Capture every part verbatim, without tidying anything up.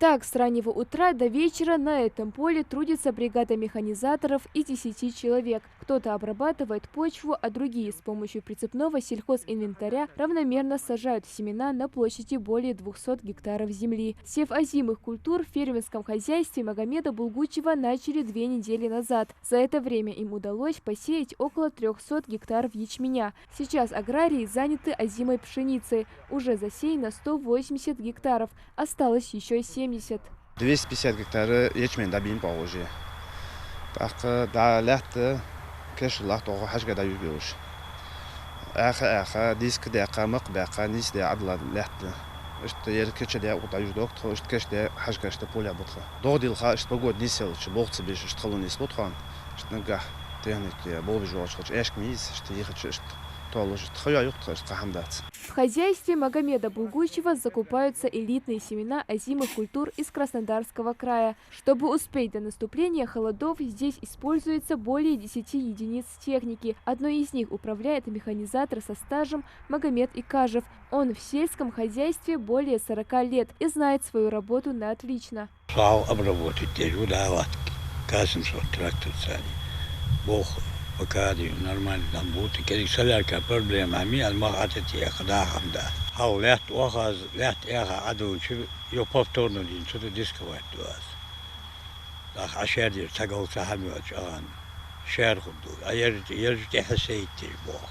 Так, с раннего утра до вечера на этом поле трудится бригада механизаторов из десяти человек. Кто-то обрабатывает почву, а другие с помощью прицепного сельхозинвентаря равномерно сажают семена на площади более двухсот гектаров земли. Сев озимых культур в фермерском хозяйстве Магомеда Булгучева начали две недели назад. За это время им удалось посеять около трёхсот гектаров ячменя. Сейчас аграрии заняты озимой пшеницей. Уже засеяно сто восемьдесят гектаров, осталось ещё семьдесят. Двести пятьдесят гектар ячмень дӀабийна пхьогӀужи. ТӀаккха дӀа лаьтта кешал латт оаха хьажга дӀаюжбелаш. Аьха, аьха, диска даьккха, макх баьккха, нийса де Ӏадала лаьтта. Иштта ер кеча де укх дӀаюждоаг тхо, иштта кеча де хьажга иштта поле бу тха. ДогӀа дилха, иштта погода нийсъелча, болх ца беш, иштта халон нийслу тхона. Иштта наггахь техника болх беш воаллача хилча, аьшка ма йий из, иштта йихача, иштта толаш, иштта ха йоа юкъ тха, иштта кхы хӀама дац. В хозяйстве Магомеда Булгучева закупаются элитные семена озимых культур из Краснодарского края. Чтобы успеть до наступления холодов, здесь используется более десяти единиц техники. Одной из них управляет механизатор со стажем Магомед Икажев. Он в сельском хозяйстве более сорока лет и знает свою работу на отлично. Сау обработать деш ва, да, латка, К семьсот трактор цани. Бох, пока ди нормально там бут, кедик солярка проблема ами, ал мах атати яха да хам да. Хал лят оха, лят яха адучи, ё повторно дин, цуда дисковать дуаз. Ах, ашер дир, тагал цахам ё чаган. Шер худу, а ер, ер тихо сейт деш бох.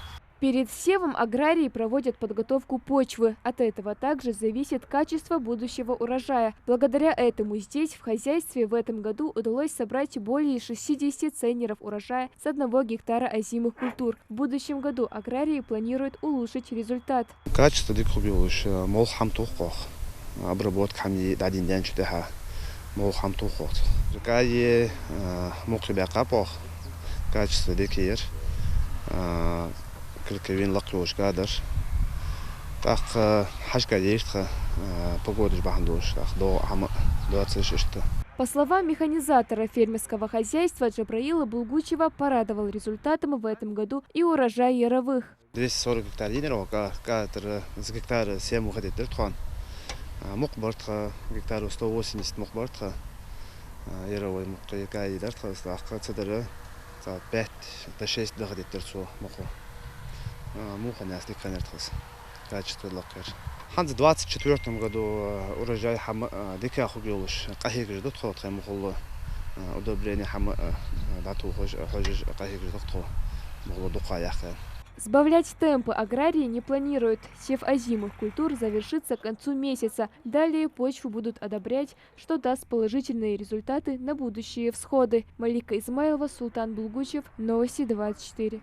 Перед севом аграрии проводят подготовку почвы. От этого также зависит качество будущего урожая. Благодаря этому здесь, в хозяйстве, в этом году удалось собрать более шестидесяти центнеров урожая с одного гектара озимых культур. В будущем году аграрии планируют улучшить результат. Качество дика хургйолаш, молха хӀама тохаш, обработка хӀама дӀадийна даьнначул тӀехьагӀа, молха хӀама тохаш. Ракаи, мукхи баьккхаб оаха, качество дика яр. Киркавин лакхъеш гадар. ТӀаккха хьажга деш тха, погодаш бахьан долаш, тӀаккха догӀа хӀама доацаш иштта. По словам механизатора фермерского хозяйства Джабраила Булгучева, порадовал результатом в этом году и урожай яровых. Двести сорок гектар дийнар оаха, катар за гектар семь выходит дир тхона. Мукх бар тха гектару сто восемьдесят мукх бар тха. Яровой мукх каи дар тха, тӀаккха ца дара. Цхьа пять до шесть дагадеттар цо мукхо. Муханас дика хиннар тхас. Качество лакхер. ХӀанз двадцать четвёртом году урожай хӀама дика хургйолаш къахьегаш да тхо, тхай мухула удобрени хӀама дӀатохаш, хьожаш къахьегаш да тхо, мухула дукха яххен. Сбавлять темпы аграрии не планируют. Сев озимых культур завершится к концу месяца. Далее почву будут одобрять, что даст положительные результаты на будущие всходы. Малика Измайлова, Султан Булгучев, Новости двадцать четыре.